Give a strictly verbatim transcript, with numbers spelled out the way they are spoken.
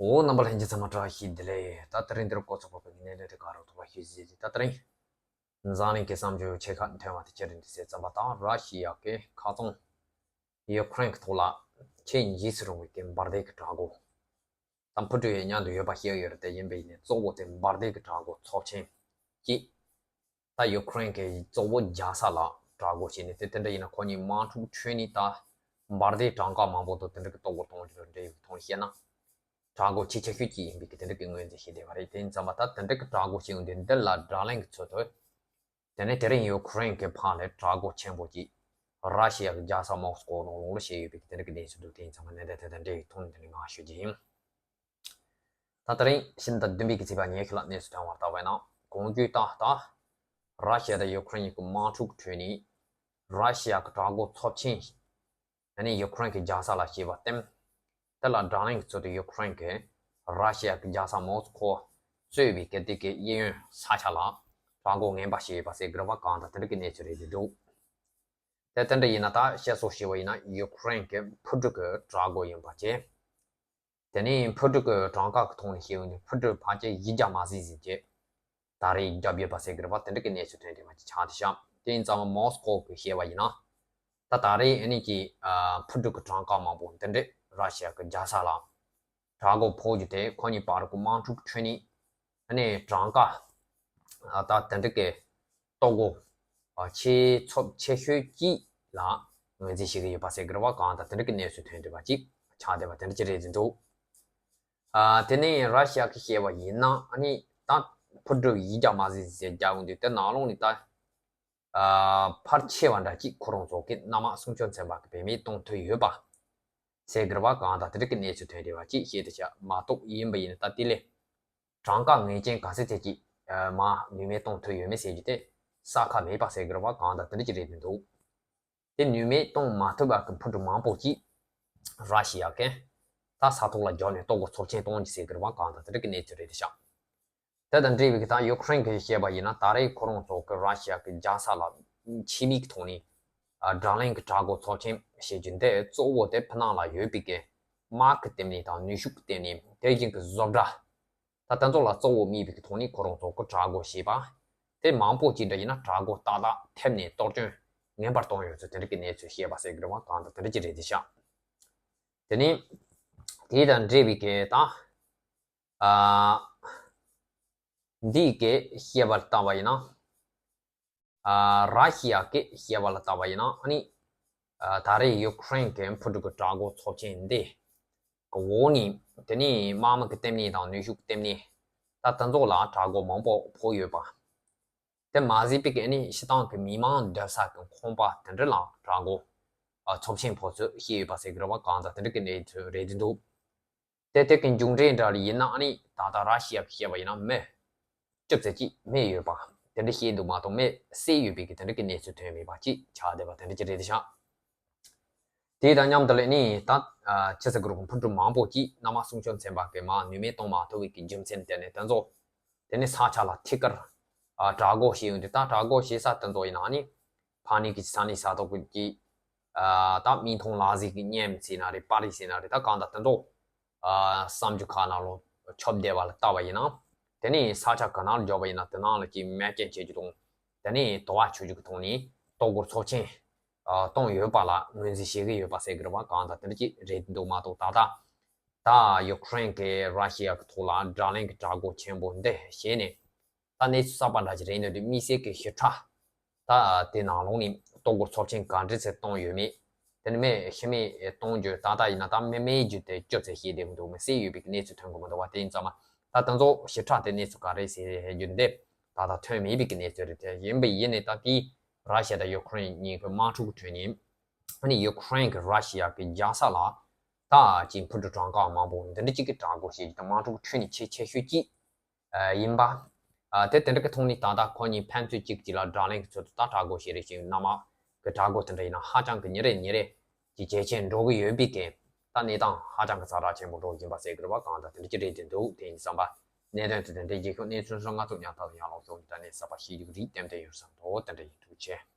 འོ། རྣམ་པ་ལྷན་རྒྱས་ཚང་མ་བཀྲ་ཤིས་བདེ་ལེགས། ད་དེ་རིང་འདིར་གོ་ཚོགས་པ་གི་གནད་དོན་དེ་ག་རུ་ཐུག་པ་ཞུ་ཟེར་གྱི། ད་དེ་རིང་འཛམ་གླིང་གི་བསམ་བརྗོད་ཆེ་ཁག་ཐོན་པ་དེ་ཅི་རེད་འདི་ཟེར་ཙམ་པ་དང་། ར་ཤི་ཡ་གི་ཁ་ཚོང་ཡུ་ཀེ་རེན་གྱི་ཐོག་ལ་ཁྱེད་འཇིགས་སུ་རུང་བའི་གི་འབར་མདེལ་གྱི་དྲག་པོ། ད་ཕུ་ཀྲུའུ་ཡི་མཉམ་དུ་ཡོད་པ་ཤེས་ཡོད་རེད་དེ། ཡིན་པ་ཡིན་ནའི་གཙོ་བོ་དེ་འབར་མདེལ་གྱི་དྲག་པོ་ཚབས་ཆེན་གྱིས། ད་ཡུ་ཀེ་རེན་གྱི་གཙོ་བོ་རྒྱལ་ས་ལ་དྲག་པོ་བྱས་ནས། དེ་དེ་འདྲ་ཡིན་ན་ཁོ་གཉིས་དམག་འཁྲུག་ཁྲོད་ནས་ད་འབར་མདེལ་གྲངས་ཀ་མང་པོ་དང་དེ་འདྲ་གི་གཏོར་རྒོལ་གཏོང་རྒྱུ་དང་འབྲེལ་བའི་ཐོག་ནས་བཤད་ན། དྲག་རྒོལ་ཆེས་ཆེ་ཤོས་ཅིག་ཡིན་པའི་གི་དེ་འདྲ་གི་ངོས་འཛིན་བྱས་བསྡད་པ་རེད། དེ་ཡིན་ཙམ་པ་ད་དེ་འདྲ་གི་དྲག་རྒོལ་བྱས་ཡོང་དུས་འདི་ལ་དགྲ་ལན་གྱི་ཚུལ་དུ། དེ་ནས་དེ་རིང་ཡུ་ཀེ་རེན་གྱི་ཕར་ལ་དྲག་རྒོལ་ཆེན་པོ་ཅིག་ར་ཤི་ཡ་གི་རྒྱལ་ས་མོ་སི་ཀོ་ནང་ལོགས་ལ་བྱས་ཡོད་པའི་གི་དེ་འདྲ་གི་གནས་ཚུལ་འདུག་དེ་ཡིན་ཙམ་པ་གནད་དོན་དེ་དང་འབྲེལ་བའི་ཐོག་ནས་དེ་འདྲ་ངང་ཞུ་རྒྱུ་ཡིན། ད་དེ་རིང་ཕྱི་ཟླ་བདུན་པའི་གི་ཚེས་པ་ཉི་ཤུ་ལ་གནས་ཚུལ་ཐོན་པར་བལྟས་པ་ཡིན་ན། གོང་བརྗོད་ལྟར་ད་ར་ཤི་ཡ་དང་ཡུ་ཀེ་རེན་གཉིས་ཀྱི་དམག་འཁྲུག་ཁྲོད་ནས་ར་ཤི་ཡ་གི་དྲག་རྒོལ་ཚབས་ཆེན་ཨ་ནི་ཡུ་ཀེ་རེན་གྱི་རྒྱལ་ས་ལ་བྱས་པར་བརྟེན། དེ་ལ་དགྲ་ལན་གྱི་ཚུལ་དུ་ཡུ་ཀེ་རེན་གྱིས་ར་ཤི་ཡ་གི་རྒྱལ་ས་མོ་སི་ཀོ་གཙོས་པའི་གལ་ཏེ་གི་གཡས་གཡོན་ས་ཆ་ལ་དྲག་རྒོལ་ངན་པ་བྱས་ཡོད་པ་ཟེར་གི་རེད་པ། གང་ལྟར་དེ་འདྲ་གི་གནས་ཚུལ་རེད་འདུག་དེ་དེ་འདྲ་ཡིན་ན་ད་བཤད་སྲོལ་བྱས་པ་ཡིན་ན་ཡུ་ཀེ་རེན་གྱི་འཕུར་གྲུ་གི་དྲག་རྒོལ་ཡིན་པ་བཅས། དེ་ནས་འཕུར་གྲུ་གི་གྲངས་ཀ་གི་ཐོག་ནས་བཤད་ཡོང་དུས་འཕུར་གྲུ་ཕལ་ཆེར་བཞི་བརྒྱ་མ་ཟིན་ཟིན་བྱས། ད་རེས་བརྒྱབ་ཡོད་པ་ཟེར་གི་རེད་པ། དེ་འདྲ་གི་གནས་ཚུལ་ཐོན་བསྡད་པ་ཅིག་ཆགས་བསྡད་ཤག་དེ་ཡིན་ཙང་མོ་སི་ཀོ་གི་བཤད་པ་ཡིན་ན། ད་ད་རེས་ཨ་ནི་ཀྱི་ཨ་འཕུར་གྲུ་གི་གྲངས་ཀ་མང་པོ་འདི་འདྲས་ར་ཤི་ཡ་གི་རྒྱལ་ས་ལ་དྲག་རྒོལ་ཕོག་རྒྱུ་དེ་ཁོ་གཉིས་བར་གྱི་དམག་འཁྲུག་ཁྲོད་ནས་ཨ་ནི་གྲངས་ཀ་ཨ་ད་དེ་འདྲ་གི་གཏོར་རྒོལ་ཨ་ཆེས་ཚབས་ཆེ་ཤོས་ཅིག་ལ་ངོས་འཛིན་བྱེད་ཀྱི་ཡོད་པ་ཟེར་གི་རེད་པ། གང་ལྟར་དེ་འདྲ་གི་གནས་ཚུལ་ཐོན་བསྡད་པ་ཅིག་ཆགས་བསྡད་པ་དེ་འདྲ་ཅིག་རེད་འདུག་ཨ་དེ་ནས་ར་ཤི་ཡ་གིས་བཤད་པ་ཡིན་ན། ཨ་ནི་ད་འཕུར་གྲུ་བཞི་བརྒྱ་མ་ཟིན་ཟིན་བརྒྱབ་ཡོང་དུས་དེ་ནང་ལོགས་ནས་ད་ཨ་ཕལ་ཆེ་བ་འདྲ་ཅིག་ཁོ་རང་ཚོ་གི་གནམ་དམག་སྲུང་སྐྱོབ་ཚན་པ་གིས་བེད་མེད་གཏོང་ཐུབ་ཡོད་པ་ཟེར་གི་རེད་པ། གང་ལྟར་དེ་འདྲ་གི་གནས་ཚུལ་ཐོན་བསྡད་པ་ཅིག་བཤད་བསྡད་ཤག་མ་གཏོགས་ཡིན་པ་ཡིན་ན་ད་དེ་ལས་གྲངས་ཀ་ངེས་ཅན་ག་ཚད་ཅིག་ཨ་མར་ནུས་མེད་གཏོང་ཐུབ་ཡོད་མེད་ཟེར་རྒྱུ་དེ་གསལ་ཁ་མེད་པ་ཟེར་གི་རེད་པ། གང་ལྟར་དེ་འདྲ་ཅིག་རེད་འདུག་དེ་ནུས་མེད་གཏོང་མ་ཐུབ་པ་གི་འཕུར་གྲུ་མང་པོ་ཅིག་ར་ཤི་ཡ་གིས་ད་ས་ཐོག་ལ་བརྒྱབ་ནས་གཏོར་རྒོལ་ཚབས་ཆེན་གཏོང་རྒྱུ་ཟེར་གི་རེད་པ། གང་ལྟར་དེ་འདྲ་གི་གནས་ཚུལ་རེད་ཤག་དེ་དང་འབྲེལ་བའི་གི་ད་ཡུ་ཀེ་རེན་གིས་བཤད་པ་ཡིན་ན། ད་རེས་ཁོ་རང་ཚོ་གི་ར་ཤི་ཡ་གི་རྒྱལ་ས་ལ་ཆེད་དམིགས་ཐོག་ནས་ཨ་དགྲ་ལན་གི་དྲག་རྒོལ་ཚབས་ཆེན་བྱེད་རྒྱུ་འདི་གཙོ་བོ་དེ་ཕྱི་ནང་ལ་ཡོད་པའི་གི་དམག་གི་ལྟེ་གནས་དང་ནུས་ཤུགས་ལྟེ་གནས། དེ་བཞིན་གི་བཟོ་གྲྭ། ད་དེ་ཚོ་ལ་གཙོ་བོ་དམིགས་པའི་གི་ཐོག་ནས་ཁོ་རང་ཚོ་གི་དྲག་རྒོལ་བྱས་པ། དེ་མང་པོ་ཅིག་འདྲ་ཡིན་ན་དྲག་རྒོལ་ཏག་ཏག་ཐེབས་ནས་གཏོར་སྐྱོན་ངན་པར་གཏོང་ཡོད་ཚུལ་དེ་འདྲ་གི་གནས་ཚུལ་བཤད་པ་ཟེར་གི་རེད་པ། གང་ལྟར་དེ་འདྲ་ཅིག་རེད་འདུག་ཤག་དེ་ནས་དེ་དང་འབྲེལ་བའི་གི་ད་ཨ་འདིའི་གི་བཤད་པ་ལ་བལྟས་པ་ཡིན་ན། ཨ་ར་ཤི་ཡ་གི་བཤད་པ་ལ་བལྟས་པ་ཡིན་ན། ཨ་ནི་ཨ་ད་རེས་ཡུ་ཀེ་རེན་གི་འཕུར་གྲུ་གི་དྲག་རྒོལ་ཚབས་ཆེན་འདི་གི་འོག་ནས་དེ་ནས་དམག་མི་གི་ལྟེ་གནས་དང་ནུས་ཤུགས་ལྟེ་གནས། ད་དེ་ཚོ་ལ་དྲག་རྒོལ་མང་པོ་ཕོག་ཡོད་པ། དེ་མ་ཟད་པའི་གི་ཨ་ནི་སྤྱིར་བཏང་གི་མི་མང་སྡོད་ས་གི་ཁང་པ་དེ་འདྲ་ལ་དྲག་རྒོལ་ཨ་ཚབས་ཆེན་ཕོག་ཚུལ་བཤད་ཡོད་པ་ཟེར་གི་རེད་པ། གང་ལྟར་དེ་འདྲ་གི་གནས་ཚུལ་རེད་འདུག་དེ་དེ་གི་མཇུག་འབྲས་འདྲ་ལ་ཡིན་ན། ཨ་ནི་ད་ལྟ་ར་ཤི་ཡ་གིས་བཤད་པ་ཡིན་ན་མི་བཅུ་ཙམ་ཅིག་རྨས་ཡོད་པ་དེ་འདྲ་བཤད་འདུག་མ་གཏོགས་མི་བསད་ཡོད་པའི་གི་དེ་འདྲ་གི་གནས་ཚུལ་ཐོན་མེད་པ་ཅིག་ཆགས་བསྡད་པ་དེ་འདྲ་ཅིག་རེད་ཤག་དེ་དང་མཉམ་དུ་ལ་ནི་ད་ཨ་ཕྱི་ཟླ་དགུ་རུ་འཕུར་གྲུ་མང་པོ་ཅིག་གནམ་དམག་སྲུང་སྐྱོབ་ཚན་པ་གིས་མར་ནུས་མེད་གཏོང་མ་ཐུབ་པའི་གི་རྒྱུ་མཚན་དེ་ནི་དེ་ཚོ་དེ་ནི་ས་ཆ་ལ་ཐད་ཀར་ཨ་དྲག་རྒོལ་བྱས་ཡོང་དུས། ད་དྲག་རྒོལ་བྱེད་ས་དེ་ཚོ་ཡིན་ན་ཨ་ནི་ཕ་ནི་གི་ས་གནས་ས་ཐོག་གི་ཨ་ད་མིག་མཐོང་ལག་ཟིན་གི་གཉེན་ཟེར་ན་རེད། པར་རིས་ཟེར་ན་རེད། ད་གང་ལྟར་དེ་ཚོ་ཨ་གསར་འགྱུར་ཁག་ནང་ལོགས་ཁྱབ་བསྡད་པ་ལ་བལྟས་པ་ཡིན་ན། དེ་ནས་ས་ཆ་ག་ནང་ལ་འབྱོར་བ་ཡིན་ན་དེ་ནང་ལ་ཅིག་མེ་རྐྱེན་བྱེད་རྒྱུ་དང་། དེ་ནས་དུ་བ་ཆུ་རྒྱུ་གི་ཐོག་ནས་གཏོར་རྒོལ་ཚབས་ཆེན་ཨ་གཏོང་ཡོད་པ་ལ་ངོས་འཛིན་བྱེད་ཀྱི་ཡོད་པ་ཟེར་གི་རེད་པ། གང་ལྟར་དེ་འདྲ་ཅིག་རེད་འདུག་མ་གཏོགས། ད་ལྟ་ད་ཡུ་ཀེ་རེན་གྱིས་ར་ཤི་ཡ་གི་ཐོག་ལ་དགྲ་ལན་གྱི་དྲག་རྒོལ་ཆེན་པོ་འདི་བྱས་ནས། ད་གནས་ཚུལ་གསར་པ་འདྲ་ཞིག་རེད་འདུག་དེ་དམིགས་བསལ་གྱི་ཞིབ་ཕྲ་ད་དེ་ནང་ལོགས་ནས་གཏོར་རྒོལ་ཚབས་ཆེན་ག་འདྲ་ཚད་གཏོང་ཡོད་མེད། དེ་ནི་མི་ཤི་རྨས་གཏོང་རྒྱུ་ད་ལྟ་ཡིན་ན་ད་མི་རྨས་རྒྱུ་དེ་བཅུ་ཙམ་བྱས་བསྡད་ཀྱི་འདུག་མི་བསད་ཡོད་པའི་གནས་ཚུལ་ཐོན་གྱི་མི་འདུག་པ། དེ་ཡིན་ཙང་མ་ད་དེ་ཚོ་ཞིབ་ཕྲ་དེ་གནས་ཚུལ་ག་རེ་ཟེར་རྒྱུ་འདི་ད་ལྟ་ཐོན་མེད་པའི་གནས་ཚུལ་རེད། དེ་ཡིན་པ་ཡིན་ནའི་ད་དེ་ར་ཤི་ཡ་དང་ཡུ་ཀེ་རེན་གཉིས་ཀྱི་དམག་འཁྲུག་ཁྲོད་ནས་ཨ་ནི་ཡུ་ཀེ་རེན་གྱིས་ར་ཤི་ཡ་གི་རྒྱལ་ས་ལ་ད་ཅིག་འཕུར་གྲུ་གྲངས་ཀ་མང་པོ་འདི་འདྲ་ཅིག་གི་དྲག་རྒོལ་བྱས་ཀྱི་དང་དམག་འཁྲུག་ཁྲོད་ནས་ཆེས་ཆེ་ཤོས་ཅིག་ཨ་ཡིན་པ། ཨ་དེ་དེ་འདྲ་གི་ཐོག་ནས་ད་ལྟ་ཁོ་གཉིས་ཕན་ཚུན་གཅིག་གཅིག་ལ་དགྲ་ལན་གྱི་ཚུལ་དུ་ད་དྲག་རྒོལ་བྱེད་རེས་བྱས། གནམ་དམག་གི་དྲག་རྒོལ་དེ་འདྲ་ཡིན་ན་ཧ་ཅང་གི་ཉིན་རེ་ཉིན་རེ་གི་ཇེ་ཆེར་འགྲོ་གི་ཡོད་པའི་གི་ད་གནས་སྟངས་ཧ་ཅང་གི་ཛ་དྲག་ཆེན་པོ་འགྲོ་བཞིན་པ་ཟེར་གི་རེད་པ། གང་ལྟར་དེ་འདྲ་ཅིག་རེད་དེ་འདུག་དེ་ཡིན་བསམ་པ། གནད་དོན་དེ་དེ་འདྲའི་རྗེས་ཤོག་གནས་ཚུལ་སོགས་ང་ཚོ་ཉམས་ཐག་ཡང་ལོག་ཤོག་ནི་ད་ནས་གསར་པ་ཤེས་རྒྱུ་རིགས་ཏན་ཏན་ཡོད་བསམ་འདུག་དེ་འདྲ་ཡིན། ཐུགས་རྗེ་ཆེ།